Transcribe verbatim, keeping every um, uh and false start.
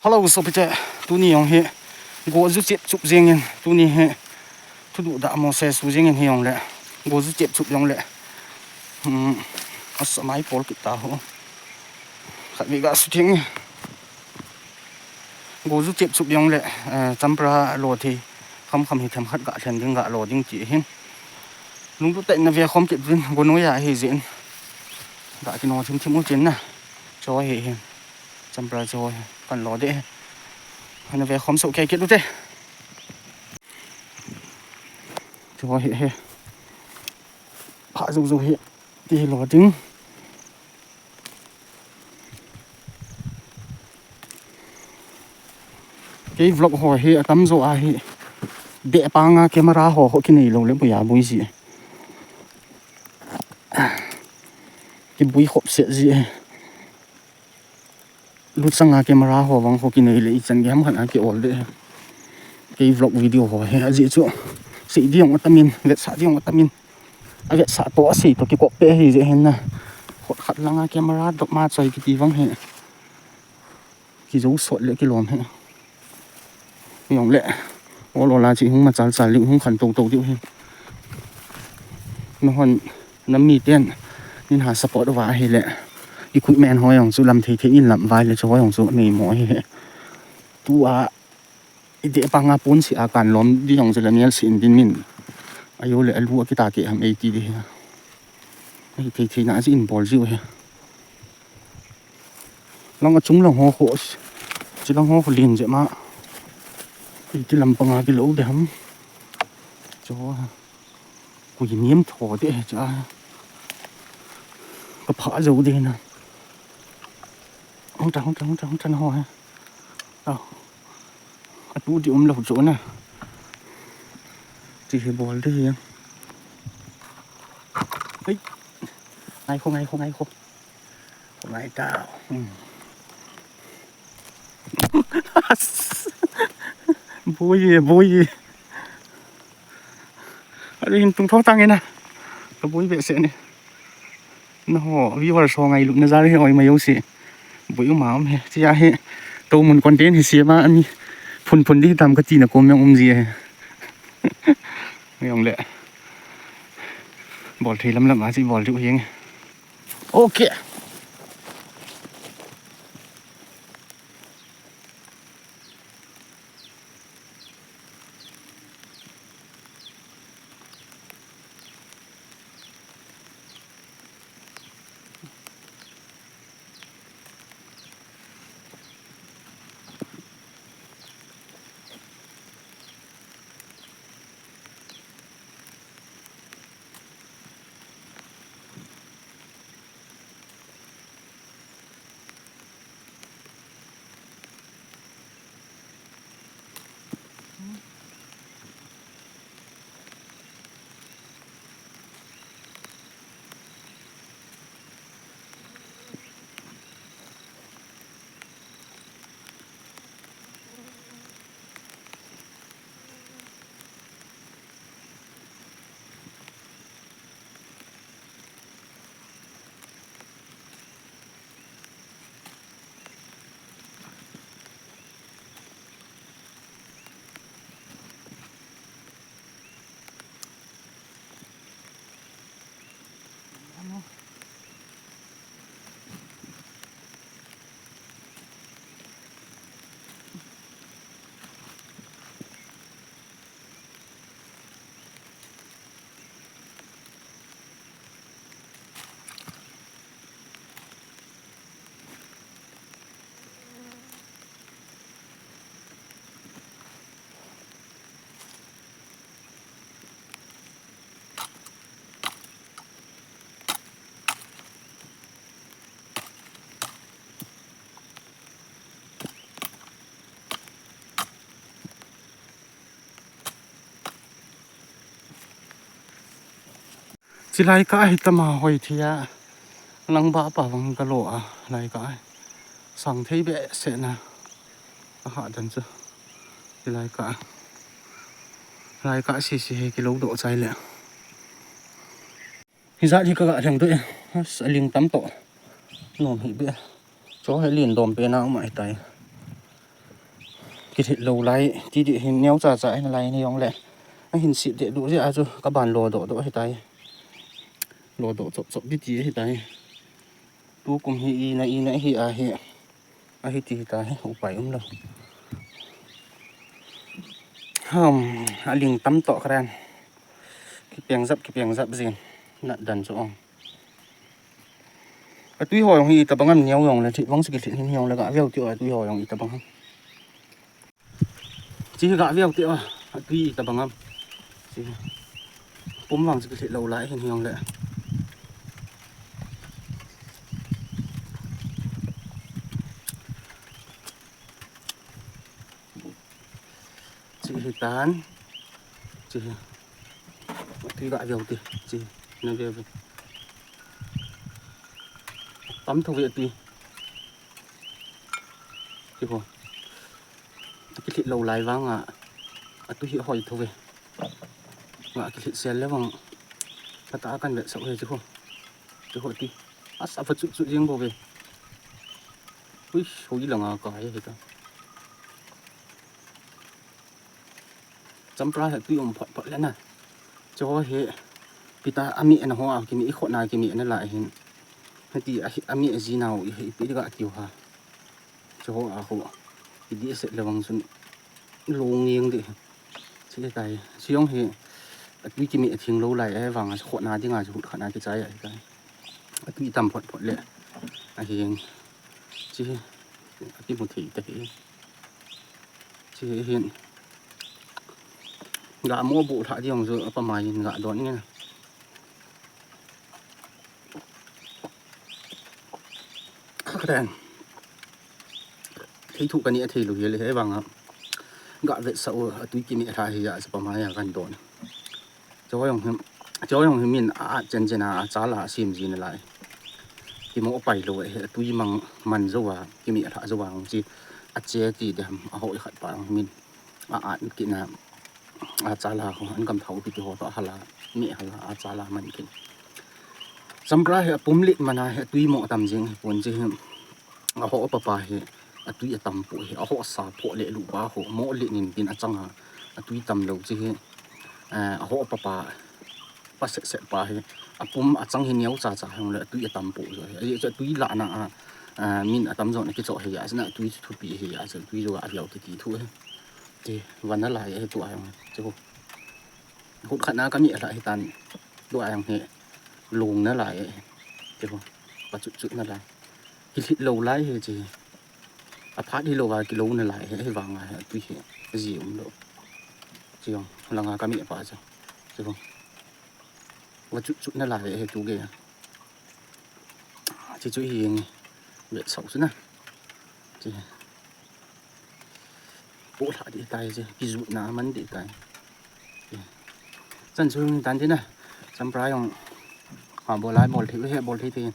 Hello, sopite, tuni jong hi goju chep chup jengin, tuni hi thuduh dah mo se su jengin hi jongle, goju chep chup jongle, hmm, asa mai pol kit ta ho. Khat vei ga su ting. Goju chep chup jongle, eh, champra lo thei kham kham hi themkhat ga thlen ding, ga lo ding ti hin. Lunglut tah in na ve khom kit vin, go noiya hi jin. Ga kino thim thim u tin na. Cho hi hin. Champra cho hi. Kan lo de. Ana ve khom so kei kit u te. Cho hi hi. Pha zu zu hi. Ti hi lo ding. Kei vlog ho hi atam jo a hi. Deh panga camera ho ho kinei lo le buia bui ji. Kibui khop se ji. Lut sanga camera ho vang ho kinei le ichan gei ham khat a ki ol de. Kei vlog video ho hi aji chu. Sei ding atamin, vetsah ding atamin. A vetsah to a sei to kikop pe hi je hin na. Khot khat langa camera dop ma choi kiti vang hi. Kijo sot le kilom hi. Jong le. Ol ol a chi hung machal chal le hung khan to to diu hi. Nahon nam miten. Nin ha support uva hi le. Equipment ho jong chu lam thei thei in lam vai le chu ho jong chu nei mo hi. Tua. I deh panga pon si a kan lom di jong chu le mial si in din min. Ajo le alu a kita ke ham ei ti di hi. Ei thei thei na ji in bol jiu hi. Lang a chung lang ho kho. Chi lang ho kho lin je ma. Iti lam panga kilo de ham. Cho. Kui niam tho de cha. Ka pha jo de na. Hong ta, hong ta, hong ta, hong ta na ho ha. Au. Atu di um lo cho na. Ti hi bol de hi. Hei. Ngai kho, ngai kho, ngai kho. Ngai ta. Hmm. Boi ye, boi ye. Ari hin tung tho tang ina. Ka boi be se ni. Na ho, viewers ho ngailutna jal hi oi mai jo si. Boi u ma um he. Tia hi. To mun content hi si ma ani. Phun phun di tam ka ti na kom jong um ji he. Jong le. Bol thei lam lam a chi bol diu hi. Okay. Chilai ka hi tama hoi thia. Langba pa vang ka lo a. Lai ka. Sang thei be se na. A ha dan chu. Chilai ka. Lai ka si si he kilo do chai le. Hi jat hi ka ga theng tu e. Aling tam to. Nom hi be. Cho he lin dom pe na um ai tai. Kilhit lou lai ti di hin neo cha cha hin lai ni jong le. Ahin sit de du jeh a chu ka ban lo do do hi tai. Lo do chop chop di ti hi tai. Tukum hi ina ina hi a hi. Ahi ti hi tai, upai um lo. Ham, aling tam to karen. Kipeng jap, kipeng jap jin. Nat dan chu ong. Atui ho jong hi itabang ham neo jong le, thit bang si kilhit hin jong le, ga veu ti o, atui ho jong itabang ham. Chi hi ga veu ti o, atui itabang ham. Chi hi. Pum vang si kilhit lou lai hin jong le. Chi hi tan. Chi hi. Atui ga veu ti. Chi hi. Na veu veu. Tam tho ve atui. Chi ho. Kilhit lou lai vang a. Atui hi hoi tho ve. Nga kilhit sel le vang. Phatah a kan vetsah u hi chi ho. Chi ho atui. Asa va chut chut jeng bou ve. Ui, hoi langa kai hi ta. Champra hi atui um phot phot le na. Chu ho hi pita a mi ana ho a kimi i khona kimi ana la hin. Hiti a hi a mi a ji nau i hi pi ga tiu ha. Chu ho a ho. I di set le vang sun. Lung yeng di. Chi tai. Chi jong hi atui kimi a thing lou lai e vang a khona dinga chu hut khana ki chai ai tai. Atui tam phot phot le. A hieng. Chi hi. Ati mu thei ta hi. Chi hi hin. Ga mo bu lha di jong chu apa mai in ga don nge. Kha kha den. Thei thu kani a thei lu hi le he vang a. Ga vetsah u atui kimi lha hi ya chu apa mai a kan don. Chu jong hi, chu jong hi min a, a chen chen a, a chala a sim ji na lai. Kimo pai lou e, tui mang man jou a, kimi lha jou a, hung chi a che ti de ham, a hoi khat pa jong hi min a, a kina, a chala ho, an kam thau pi ti ho to hala, mi hala, a chala man kin. Champra hi a pum lit man a hi, tui mo tam jing hi pon chi hi, a ho pa pa hi, atui atam pu hi, a ho sa pho le lu pa ho, mo lit nin tin a chang a, atui tam lou chi hi, eh, a ho pa pa, pa set set pa hi, a pum a chang hi neo cha cha hung le, atui atam pu jo hi. Ahi chu atui la na a, eh, min atam jo na ki cho hi ya, na atui chu thupi hi ya, chu atui jo a viau ki ti thu hi. Ti, van na lai hi tu a hung, chu. Hut khat na ka mi a la hi tan, tu a hung hi, lung na lai hi. Chu, pa chut chut na lai. Kilhit lou lai hi chi. A phat hi lou va kilou na lai hi, hi vang a hi, tui hi, ji um lou. Chi jong, langa ka mi pa chu. Chi jong. Va chut chut na lai hi tu ge. Chi chu hi nge. Vetsah u chu na. Chi. Po lha di tai chi. Ki ju na man di tai. Chi. Chan chu tan di na. Champra jong. Ha bol lai bol thei, he bol thei thei.